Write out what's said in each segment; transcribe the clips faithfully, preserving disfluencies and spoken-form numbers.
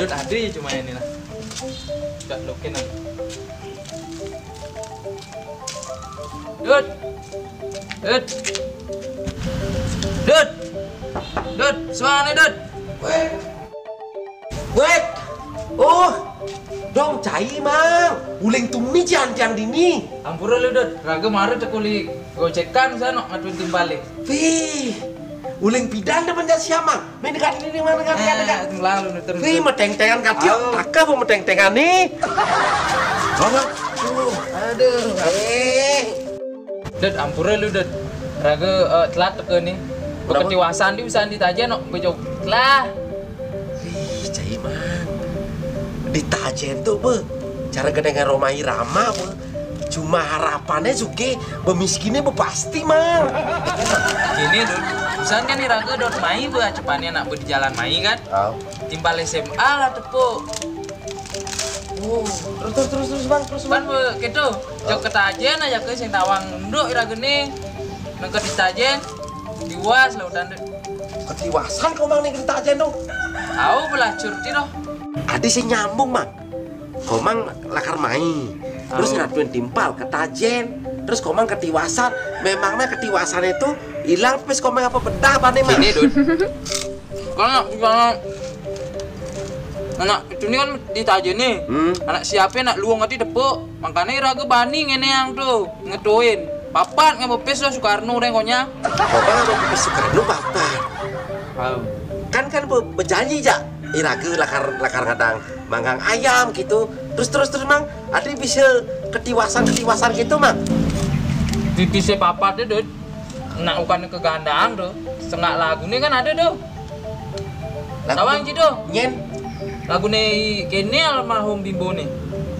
Tadi cuma ini lah. Cak lokin aja. Dut. Dut. Dut. Dut, suara nih, Dut. Weh. Weh. Oh, dong cai, Mang. Uling tumi cian tiang dini. Ampura lu, Dut. Raga mara tekuli gocekan sana ngatuin timpale. Wih. Uling pidan depan jas siamang. Main dekat ini, Mang, dekat, dekat, dekat. Tenggelam lu, Dut. Wih, metengtengan katiok. Takah apa metengtengan nih? Aduh. Aduh. Eh. Dut, ampura lu, Dut. Raga, eh, telat teka nih. Kenapa? Beketiwasan di usaha ditajen, no. Bejok. Lah. Ih, cai, Mang. Ditajen tuh, be. Cara gedeng Rhoma Irama, be. Cuma harapannya suke, bemiskinnya bepasti, Mang. Gini, Dut. Usaha kan nih raga, Dut, mai, be, acepane anak be di jalan mai, kan? Au. Timpal S M A lah tepuk. Oh, terus, terus, terus, terus, Bang, terus, Bang. Kan be, gitu. Jok ketajen aja ke sing tawang nduk ira geni. Nang ketajen, tiwas lah udah nduk. Ketiwasan kau, Mang, nih ketajen tuh. Au, pelacur ti doh. Adi sing nyambung, Mang. Komang lakar mai. Terus ngatuin timpal ketajen. Terus komang ketiwasan. Memangnya ketiwasan itu hilang, pes komang apa bedah, bane, Mang? Gini, Dut. Kalau, kalau anak itu nih kan ditajen nih. Hmm. Anak siapa nak luang ati tepuk. Makanya raga bani ngene yang tuh ngetuin. Papat ngapa pes lah Soekarno deh konya. Bapak ngapa pes Soekarno papat? Tahu. Kan, kan be-, berjanji, jak. Iraga lakar, lakar ngadang manggang ayam gitu. Terus, terus, terus, Mang. Adi bisa ketiwasan, ketiwasan gitu, Mang. Tipisnya papat deh, Dut. Nak bukan kegandang tuh. Setengah lagu nih kan ada tuh. Lagu tawang gitu. Nyen. Lagu nih kene almarhum Bimbo nih.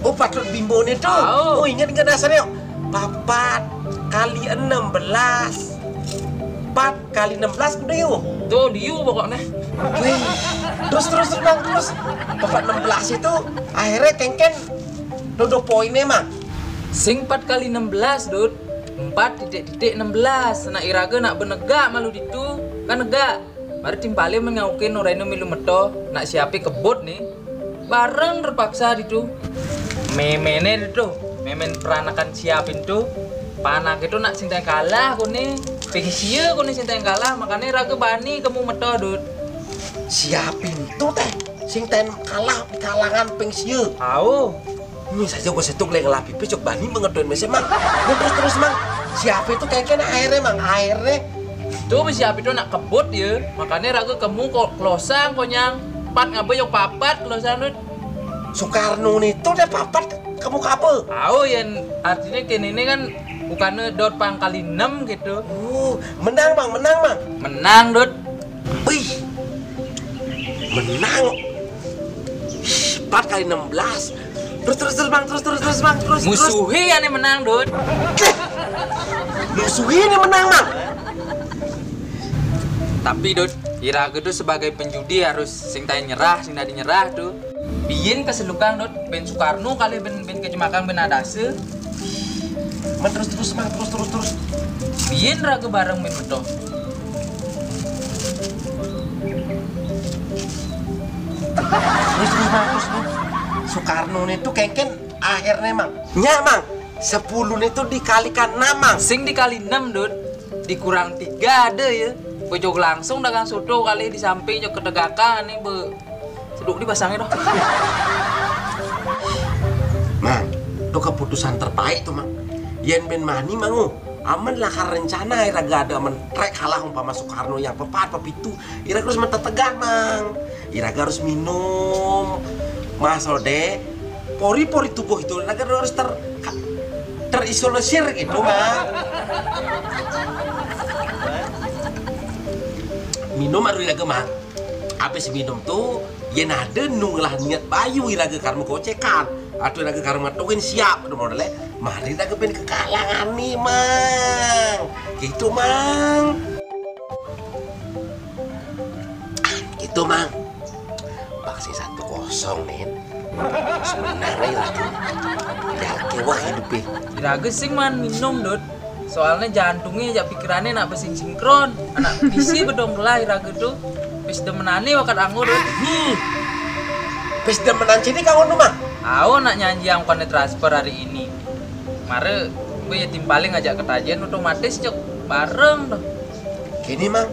Oh, patut Bimbo nih tuh. Tahu. Oh, ingat, ingat dasarnya. Papat kali enam belas. Empat kali enam belas udah yuk. Tuh, diu pokoknya. Wih. Terus, terus, terus, Mang, terus. Papat enam belas itu akhirnya kengken dodo poinnya, Mang. Sing empat kali enam belas, Dut. Empat titik-titik enam belas. Nak iraga nak benegak malu ditu. Kan negak. Mari timpale mengaukin oraina milu meto. Nak siape kebut nih. Bareng terpaksa ditu. Memene ditu. Memen peranakan siapin tu. Panak itu nak sing tayang kalah kone. Pengsia kone sing tayang kalah. Makanya raga bani kamu meto, Dut. Siapin tu teh. Sing tayang kalah di kalangan pengsia. Au. Ini saja gua setuk lagi ngelah pipis, cok bani mengetuin mesen, Mang. Ini terus-terus, Mang. Siapa itu kayaknya akhirnya, Mang? Akhirnya. Tuh, siapa itu nak kebut ya? Makanya raga kamu kok kelosang, konyang. Empat ngapa yok papat kelosang, Dut. Soekarno nih tuh deh papat, kamu kape? Au, yang artinya kini ini kan bukannya dot pangkal enam gitu. Oh, menang, Mang, menang, Mang. Menang, Dut. Wih, menang. Ih, empat kali enam belas. Terus, terus, terus, Bang, terus, terus, terus, Bang, terus, terus. Musuhnya yang menang, Dut. Eh, musuhnya yang menang, Bang. Tapi, Dut, iraga tuh sebagai penjudi harus sing tayang nyerah, sing tadi nyerah tuh. Biyen keselukang, Dut, ben Soekarno kali ben, ben kecemakan ben adase. Man, terus, terus, Mang, terus, terus, terus. Biyen raga bareng ben beto. Terus, terus, Mang, terus, terus. Soekarno nih tuh kengken akhirnya, Mang. Nya, Mang. Sepuluh nih tuh dikalikan enam, Mang. Sing dikali enam, Dut. Dikurang tiga ada ya. Bejog langsung dagang soto kali di samping jog ketegakan nih, be. Seduk dipasangnya doh. Mang, itu keputusan terbaik tuh, Mang. Yen ben mani, Mang, oh. Aman lakar rencana, iraga ada aman trek kalah umpama Soekarno yang pepat, pepitu. Iraga harus mentetegan, Mang. Iraga harus minum. Mas Ode, pori-pori tubuh itu iraga harus ter-, terisolisir gitu, Mang. Minum harus iraga, Mang. Habis minum tuh, yen ada nu ngelah niat bayu iraga karma gocekan. Aduh, iraga karma tuin siap, udah modalnya. Mari iraga ben kekalangan nih, Mang. Gitu, Mang. Gitu, Mang. Bak sing satu kosong, nih. Sebenarnya lagi. Ya, kewah hidupnya. Iraga sing man minum, Dut. Soalnya jantungnya aja pikirannya nak besing sinkron. Anak bisi bedong kelah iraga tuh. Wis demenane wakat anggo, Dut. Hmm. Pis demenan sini kau nu, Mang? Au nak nyanji angkone transfer hari ini. Mare, gue ya timpaling ajak ketajen otomatis cek bareng tuh. Gini, Mang.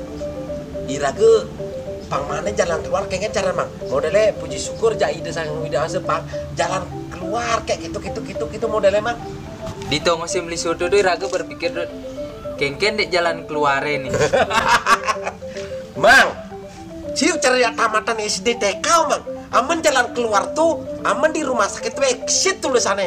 Irage pang mana jalan keluar kengken cara, Mang? Modele puji syukur jak ide sang Wida Ase, pang jalan keluar kayak gitu, gitu, gitu, gitu modele, Mang. Di tongo si meli soto tuh irage berpikir tuh, kengken dek jalan keluare nih. Mang, ciu ceria tamatan S D T K, Mang. Amen jalan keluar tuh, amen di rumah sakit tuh exit tulisannya.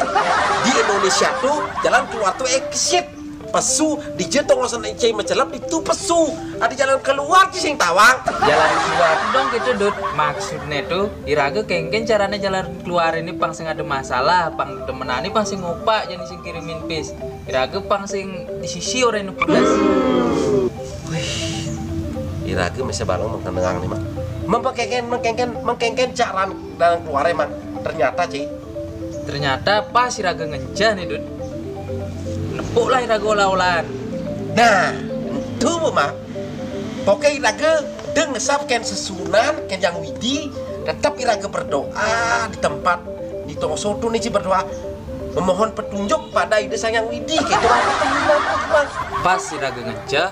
Di Indonesia tuh jalan keluar tuh exit. Pesu, di je tongosan encai mecelep itu pesu. Ada jalan keluar sih sing tawang. Jalan keluar tuh dong gitu, Dut. Maksudnya tuh, irage kengken caranya jalan keluar ini pang sing ada masalah, pang demenane pang sing ngopak jadi sing kirimin pis. Irage pang sing di sisi orang yang pedas. Wih, irage mese balong mengkenengang nih, Mang. Mempengkengken, mengkengken, mengkengken jalan, jalan keluar, Mang. Ternyata, Ci. Ternyata pas irage ngencah nih, Dut. Nepuk lah irage olah-olahan. Nah, itu, Mang. Pokoknya irage deng ngesap ken sesunan, ken Yang Widi, tetap irage berdoa di tempat, di tongo soto nih, Ci, berdoa. Memohon petunjuk pada Ida Sang Yang Widi, gitu, Mang. Pas irage ngencah,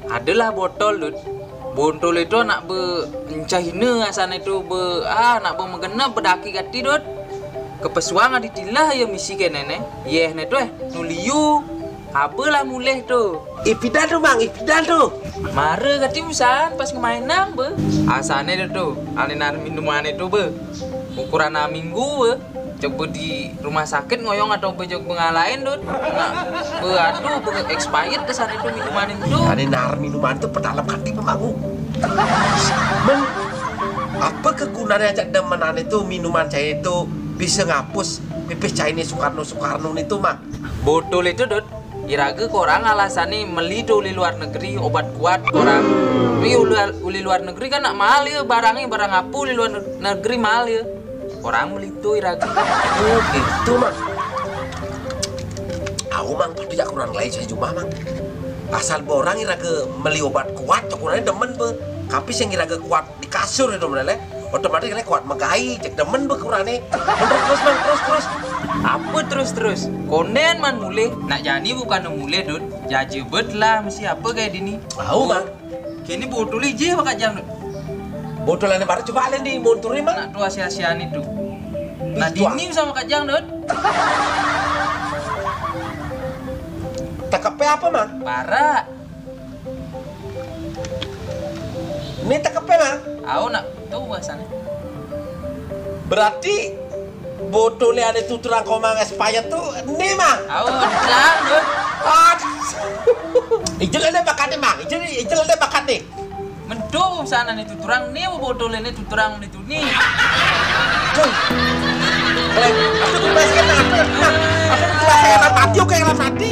adalah botol, Dut. Botol itu nak be encah ine asane itu be, ah, nak be megena bedaki gati, Dut. Kepesuang adi tilah ya misi kenene. Yeh ne tuh, eh, nuliu. Apalah mulih tuh. Ipidan tuh, Mang, ipidan tuh. Mare gati musan pas ngemainang be. Asane tuh, tuh, ane nar minuman itu be. Ukuran minggu be. Coba di rumah sakit ngoyong atau bejek bengalain, Dut. Nah, be aduh, be expired kesan itu minuman itu. Ane nar minuman itu pedalem hati pemangu. Men, apa kegunanya ajak demenan itu minuman cai itu bisa ngapus pipis cai ini Soekarno Soekarno itu, Mang? Botol itu, Dut. Irage korang alasane meli tuh di luar negeri obat kuat korang. Tapi uli, uli luar negeri kan nak mahal ya barangnya, barang apa uli luar negeri mahal ya. Orang meli tuh irage. Oh, gitu, Mang. Aku, Mang, pasti jak kurang lain saya cuma, Mang. Asal borang irage meli obat kuat, cek kurangnya demen be. Tapi sing irage kuat di kasur itu modele. Otomatis kena kuat megai, cek demen be kurane. Terus, terus, Mang, terus, terus. Apa terus-terus? Konden man mulih. Nak jani bukan mulih, Dut. Jaje bet lah, mesti apa kayak dini? Tahu, Mang. Kini botol ije bakajang, Dut. Botol ane baru coba alen di monturi, Mang. Nak tuh asia-asian itu. Nah, itu, ah, dini sama kajang, Dut. Tekepe apa, Mang? Para. Ini tekepe, Mang. Au nak tuh bahasanya. Berarti botolnya ada tuturang komang expired tuh, ini, Mang. Au, jelas, Dut. Aduh. Ijel ada bakat nih, Mang. Ijel, ijel ada bakat nih. Mentu sana nih tuturang, nih botolnya nih tuturang nih tuh nih. Tuh. Boleh. Aku tuh basket, Mang. Aku tuh basket, Mang. Mati, oke, Mang, mati.